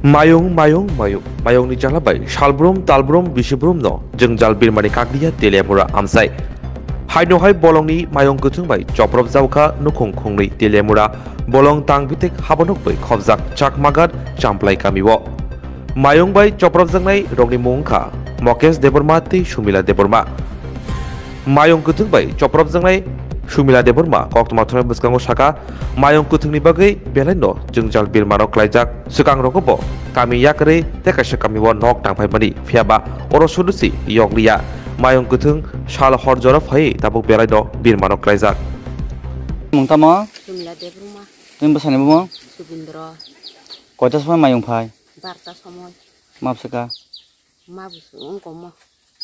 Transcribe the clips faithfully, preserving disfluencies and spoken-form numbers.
Mayung, mayung, mayung, mayungni jala bai salbrum, talbrum, bisibrumno jwngjal birmani kakliya Teliamura amsai. Haino hai bolongni mayung kwthwng bai chopropjak kha nukhung khungnwi Teliamura bolong tang bitek habanok bai khobjak Chakmagat Champlai kamio. Mayung bai chopropjaknai rokni mung wngkha Mokesh Debbarma tei Sumila Debbarma. Mayung kwthwng bai chopropjaknai Sumila Debbarma koktwma thumnai bwskango saka, mayung kwthwngni bagwi belaino jwngjal birmano klaijak, swkang rogo bo kami yakarwi tei kaisa kamio nok tangphaimani, phiyaba oro sudusi yokliya. Mayung kwthwng sal hor jora phaiwi tabuk belaino birmano klaijak. Mung tamo? Sumila Debbarma. Tini bwsani bumung? Subindra. Koita somoi mayung phai? Barta somoi. Map swka? Ma busu wngko mo.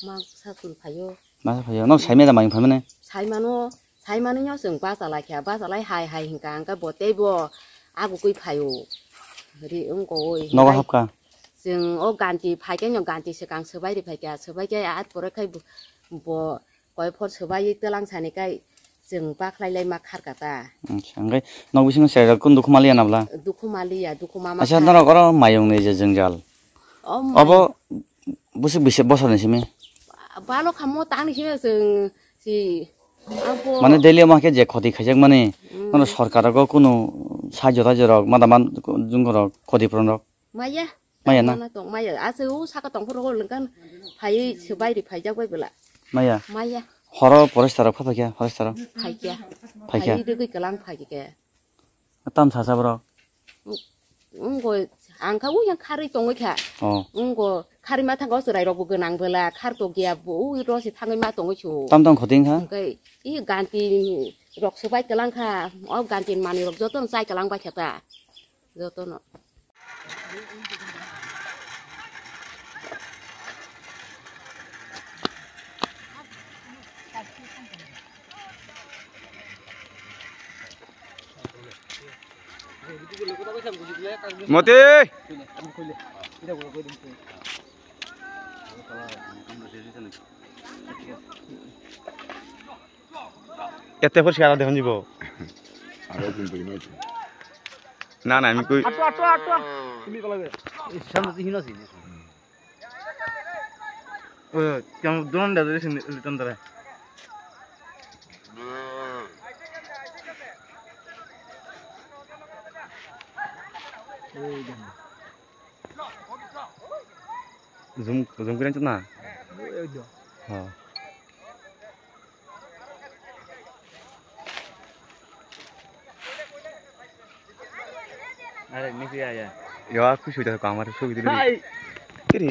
Ma sakul phaio. Masa phaio. Nok saimaya da mayung phaimani? Saimano, saimano nyo chwng bachalai kha. Bachalai hai hai hingka hingka bo tei bo agukui phaio. Ri wngko oi. Nogo hapka? Chwng o ganti phaikhe nyo ganti swkang swbai ri phaikha. Swbai khe at pore khai bo, bo koi phor swbai tlang sani kai chwng bakhlai lai ma kharka ta. Acha, hingke nok bisingo cherai rok kun dukhu maliya na bla? Dukhu maliya, dukhu ma ma kha. Acha, norok oro mayung ni je jwngjal. O mayung. Obo Busi bisi bosor ni simi? Balo kamo tang ni simi chwng si. Abo. Mane daily omo khe je khoti khaijak mani, mm, nono sorkar rogo kunu sahajyo tajyo rok, mada man jung rok, khoti puron rok. Maya. Maya na? Mana tong maya. Ase u saka tong phuru lengkan phai se bai ri phaijak bai bela. Maya. Maya. Horo forester rok pha phaikya, forester rok? Phaikya. Phaikya. Phai rigwi kelang phaikya. Tam sasa borok? Wngkha, ang kha ui yang kharwi tongwi kha. Oh. Wngkha, kharwi ma thangkha o chwrai rokbo gwnang bwla, khar tok ya bo, ui rw se thangwi ma tongwi su. Tam tong khoting kha? Hwnkhe, i ganti rok swbai kwlang kha, o ganti ni manwi rok jotono chai kwlang bai kha ta. Jotono. Moti! Ete por siara dekhon jibo. Aro din bui noi. Na, na, ami koi. Ato, ato, ato. Ini kalau be. Sampai sini sih. Eh, yang drone dari sini, litan dari. Zoom, zoom kira na? Ha. Are, ni kaya ya. Yo, aku sudah kamar, sudah. Hai. Kiri.